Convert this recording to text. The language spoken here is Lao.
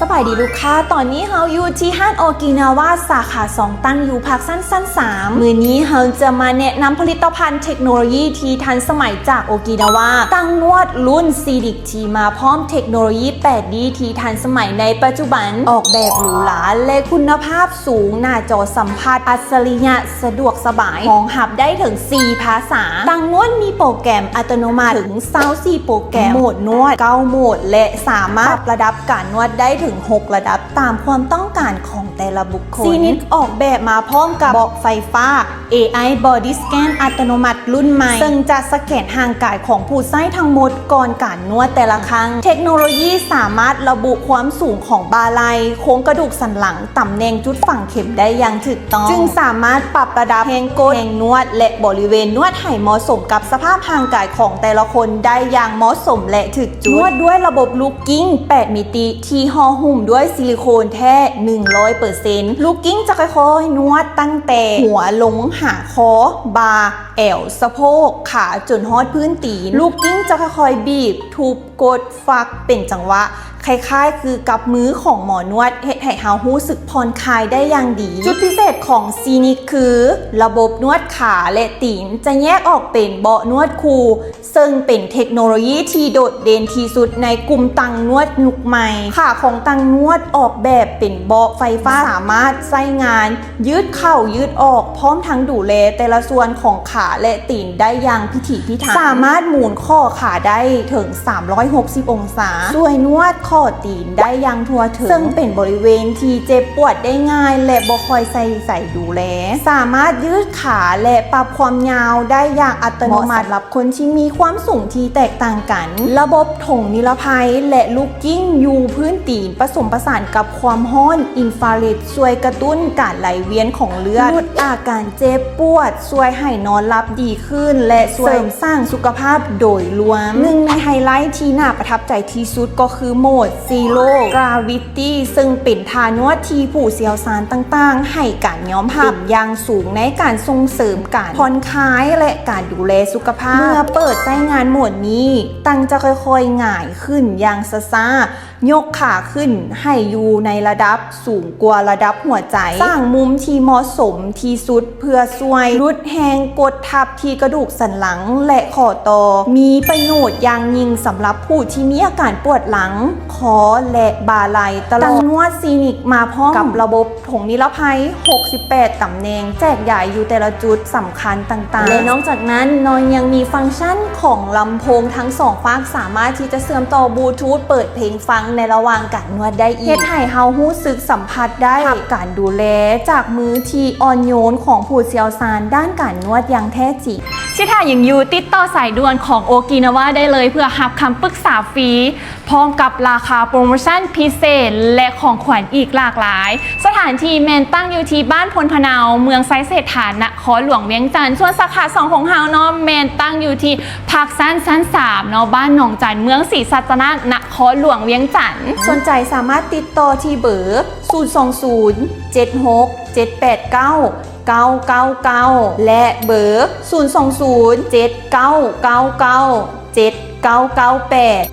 ສະບາຍດີລູກຄ້າ, ຕອນນີ້ເຮົາຢູ່ທີ່ຮ້ານໂອກິນາວາສາຂາສອງ ຕັ້ງຢູ່ພາກຊັນຊັ້ນສາມ. ມື້ນີ້ເຮົາຈະມາແນະນຳຜະລິດຕະພັນເທັກໂນໂລຢີທີ່ທັນສະໄໝຈາກໂອກິນາວາ, ຕັ້ງນວດລຸ້ນຊີນິກທີ່ມາພ້ອມເທັກໂນໂລຢີແປດດີທີ່ທັນສະໄໝໃນປັດຈຸບັນ, ອອກແບບຫຼູຫຼາ ແລະ ຄຸນນະພາບສູງ, ໜ້າຈໍສຳຜັດອັດສະລິຍະ ສະດວກສະບາຍ, ຮອງຮັບໄດ້ເຖິງສີ່ພາສາ. ຕັ້ງນວດມີໂປຣແກຣມອັດຕະໂນມັດເຖິງຊາວສີ່ໂປຣແກຣມ, ໂໝດນວດເກົ້າໂໝດ ແລະ ສາມາດປັບລະດັບການນວດໄດ້ເຖິງຫົກລະດັບ ຕາມຄວາມຕ້ອງການຂອງແຕ່ລະບຸກຄົນ. ຊີນິກອອກແບບມາພ້ອມກັບເບາະໄຟຟ້າ ເອໄອ Body Scan ອັດຕະໂນມັດລຸ້ນໃໝ່, ເຊິ່ງຈະສະແກນຮ່າງກາຍຂອງຜູ້ໃຊ້ທັງໝົດກ່ອນການນວດແຕ່ລະຄັ້ງ. ເທັກໂນໂລຢີສາມາດລະບຸຄວາມສູງຂອງບ່າໄຫຼ່, ໂຄງກະດູກສັນຫຼັງ, ຕຳແໜ່ງຈຸດຝັງເຂັມໄດ້ຢ່າງຖືກຕ້ອງ, ຈຶ່ງສາມາດປັບລະດັບແຮງກົດ, ແຮງນວດ ແລະ ບໍລິເວນນວດໃຫ້ເໝາະສົມກັບສະພາບຮ່າງກາຍຂອງແຕ່ລະຄົນໄດ້ຢ່າງເໝາະສົມ ແລະ ຖືກຈຸດ. ນວດດ້ວຍລະບົບລູກກິ້ງແປດມິຕິທີ່ຫໍ່ຫຸ້ມດ້ວຍຊິລິໂຄນແທ້ໜຶ່ງຮ້ອຍເປີເຊັນ. ລູກກິ້ງຈະຄ່ອຍໆນວດຕັ້ງແຕ່ຫົວລົງຫາຄໍ, ບ່າ, ແອວ, ສະໂພກ, ຂາ ຈົນຮອດພື້ນຕີນ. ລູກກິ້ງຈະຄ່ອຍໆບີບ, ທຸບ, ກົດ, ຝັກເປັນຈັງຫວະ, ຄ້າຍໆຄືກັບມືຂອງໝໍນວດ, ເຮັດໃຫ້ເຮົາຮູ້ສຶກຜ່ອນຄາຍໄດ້ຢ່າງດີ. ຈຸດພິເສດຂອງຊີນິກຄື ລະບົບນວດຂາ ແລະ ຕີນຈະແຍກອອກເປັນເບາະນວດຄູ່, ເຊິ່ງເປັນເທັກໂນໂລຢີທີ່ໂດດເດັ່ນທີ່ສຸດໃນກຸ່ມຕັ່ງນວດຍຸກໃໝ່. ຂາຂອງຕັ່ງນວດອອກແບບເປັນເບາະໄຟຟ້າ, ສາມາດໃຊ້ງານ ຢືດເຂົ້າຢືດອອກ ພ້ອມທັງດູແລແຕ່ລະສ່ວນຂອງຂາ ແລະ ຕີນໄດ້ຢ່າງພິຖີພິຖັນ. ສາມາດໝູນຂໍ້ຂາໄດ້ເຖິງສາມຮ້ອຍຫົກສິບອົງສາ, ຊ່ວຍນວດຂໍ້ຕີນໄດ້ຢ່າງທົ່ວເຖິງ, ເຊິ່ງເປັນບໍລິເວນທີ່ເຈັບປວດໄດ້ງ່າຍ ແລະ ບໍ່ຄ່ອຍໃສ່ໃຈດູແລ. ສາມາດຢືດຂາ ແລະ ປັບຄວາມຍາວໄດ້ຢ່າງອັດຕະໂນມັດ, ເໝາະສຳລັບຄົນທີ່ມີຄວາມສູງທີ່ແຕກຕ່າງກັນ. ລະບົບຖົງນິລະໄພ ແລະ ລູກກິ້ງຢູ່ພື້ນຕີນ ປະສົມປະສານກັບຄວາມຮ້ອນອິນຟາເຣັດ ຊ່ວຍກະຕຸ້ນການໄຫຼວຽນຂອງເລືອດ, ຫຼຸດອາການເຈັບປວດ, ຊ່ວຍໃຫ້ນອນຫຼັບດີຂຶ້ນ ແລະ ຊ່ວຍເສີມສ້າງສຸຂະພາບໂດຍລວມ. ໜຶ່ງໃນໄຮໄລທີ່ໜ້າປະທັບໃຈທີ່ສຸດກໍຄືໂໝດ Zero Gravity ເຊິ່ງເປັນທ່ານວດທີ່ຜູ້ຊ່ຽວຊານຕ່າງໆໃຫ້ການຍອມຮັບເປັນຢ່າງສູງໃນການສົ່ງເສີມການຜ່ອນຄາຍ ແລະ ການດູແລສຸຂະພາບ. ເມື່ອເປີດໃຊ້ງານໂໝດນີ້, ຕັ່ງຈະຄ່ອຍໆຫງາຍຂຶ້ນຢ່າງຊ້າໆ, ຍົກຂາຂຶ້ນໃຫ້ຢູ່ໃນລະດັບສູງກວ່າລະດັບຫົວໃຈ, ສ້າງມຸມທີ່ເໝາະສົມທີ່ສຸດເພື່ອຊ່ວຍຫຼຸດແຮງກົດທັບທີ່ກະດູກສັນຫຼັງ ແລະ ຂໍ້ຕໍ່. ມີປະໂຫຍດຢ່າງຍິ່ງສຳລັບຜູ້ທີ່ມີອາການປວດຫຼັງ, ຄໍ ແລະ ບ່າໄຫຼ່ຕະຫຼອດ. ຕັ້ງນວດຊີນິກມາພ້ອມກັບລະບົບ ຖົງນິລະໄພຫົກສິບແປດຕຳແໜ່ງ ແຈກຢາຍຢູ່ແຕ່ລະຈຸດສຳຄັນຕ່າງໆ ແລະ ນອກຈາກນັ້ນ ນອງຍັງມີຟັງຊັນຂອງລຳໂພງທັງສອງຟາກ ສາມາດທີ່ຈະເຊື່ອມຕໍ່ບລູທູດເປີດເພງຟັງໃນລະຫວ່າງການນວດໄດ້ອີກ, ເຮັດໃຫ້ເຮົາຮູ້ສຶກສຳຜັດໄດ້ກັບການດູແລຈາກມືທີ່ອ່ອນໂຍນຂອງຜູ້ຊ່ຽວຊານດ້ານການນວດຢ່າງແທ້ຈິງ. ຊິຖ້າຫຍັງຢູ່, ຕິດຕໍ່ສາຍດ່ວນຂອງໂອກິນາວາໄດ້ເລີຍ ເພື່ອຮັບຄຳປຶກສາຟຣີ ພ້ອມກັບລາຄາໂປຣໂມຊັນພິເສດ ແລະ ຂອງຂວັນອີກຫຼາກຫຼາຍ. ສະຖານທີ່ແມ່ນຕັ້ງຢູ່ທີ່ບ້ານໂພນພະເນົາ, ເມືອງໄຊເສດຖາ, ນະຄອນຫຼວງວຽງຈັນ. ສ່ວນສາຂາສອງຂອງເຮົາເນາະ, ແມ່ນຕັ້ງຢູ່ທີ່ພາກຊັນຊັ້ນສາມເນາະ, ບ້ານໜອງຈັນ, ເມືອງສີສັດຕະນາກ, ນະຄອນຫຼວງວຽງຈັນ. ສົນໃຈສາມາດຕິດຕໍ່ທີ່ເບີ ສູນສອງສູນ ເຈັດຫົກ ເຈັດແປດເກົ້າ ເກົ້າເກົ້າເກົ້າ ແລະ ເບີ ສູນສອງສູນ ເຈັດເກົ້າເກົ້າເກົ້າ ເຈັດເກົ້າເກົ້າແປດ.